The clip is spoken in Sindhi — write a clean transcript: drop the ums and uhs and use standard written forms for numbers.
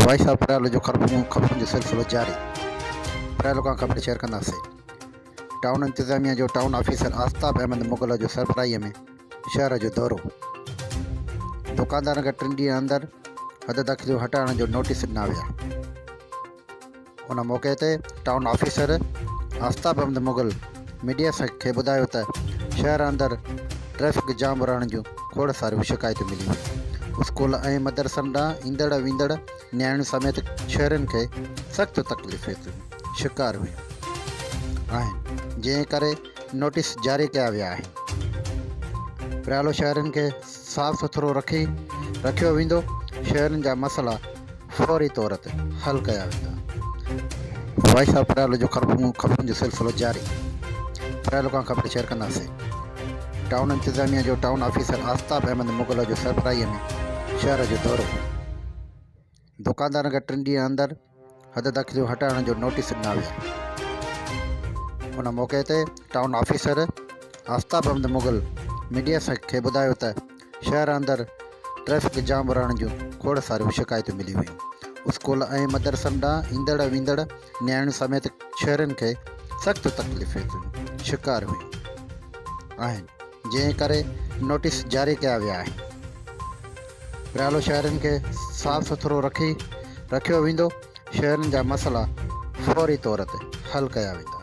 وائس آف پريالو جو خبرن جو سلسلو جاري، پريالو کان خبر شيئر ڪنداسين. ٽائون انتظاميا جو ٽائون آفيسر آفتاب احمد مغل جو سربراهي ۾ شهر جو دورو، دڪاندارن کي ٽن ڏينهن اندر حد دخليون هٽائڻ جو نوٽيس ڏنا ويا. ان موقعي تي town officer Aftab Ahmed Mughal media کي ٻڌايو ته شهر اندر ٽريفڪ جام رهڻ جون کوڙ ساريون شڪايتون مليون هيون، اسڪول ۽ مدرسن ڏانهن ايندڙ ويندڙ نياڻين سميت شهرين کي سخت تڪليفن جو شڪار هيون آهن، جنهن ڪري نوٽيس جاري ڪيا ويا آهن. پريالو شهرين کي صاف سٿرو رکي رکيو ويندو، شهرين جا مسئلا فوري طور تي حل ڪيا ويندا. وائس آف پريالو جو خبرن جو سلسلو جاري، پريالو کان خبر شيئر ڪنداسين. ٽائون انتظاميا جو ٽائون آفيسر آفتاب احمد مغل جو سربراهي ۾ شهر جو دورو، دڪاندارن کي ٽن ڏينهن اندر حد دخليون هٽائڻ جو نوٽيس ڏنا ويا. ان موقعي تي town officer Aftab Ahmed Mughal media کي ٻڌايو ته شهر اندر ٽريفڪ جام رهڻ جون کوڙ ساريون شڪايتون مليون هيون، اسڪول ۽ مدرسن ڏانهن ايندڙ ويندڙ نياڻين سميت شهرين کي سخت تڪليفن جو شڪار هيون آهن، جنهن ڪري نوٽيس جاري ڪيا ويا آهن. پريالو شهرين کي صاف سٿرو رکي رکيو ويندو، شهرين جا مسئلا فوري طور تي حل ڪيا ويندا.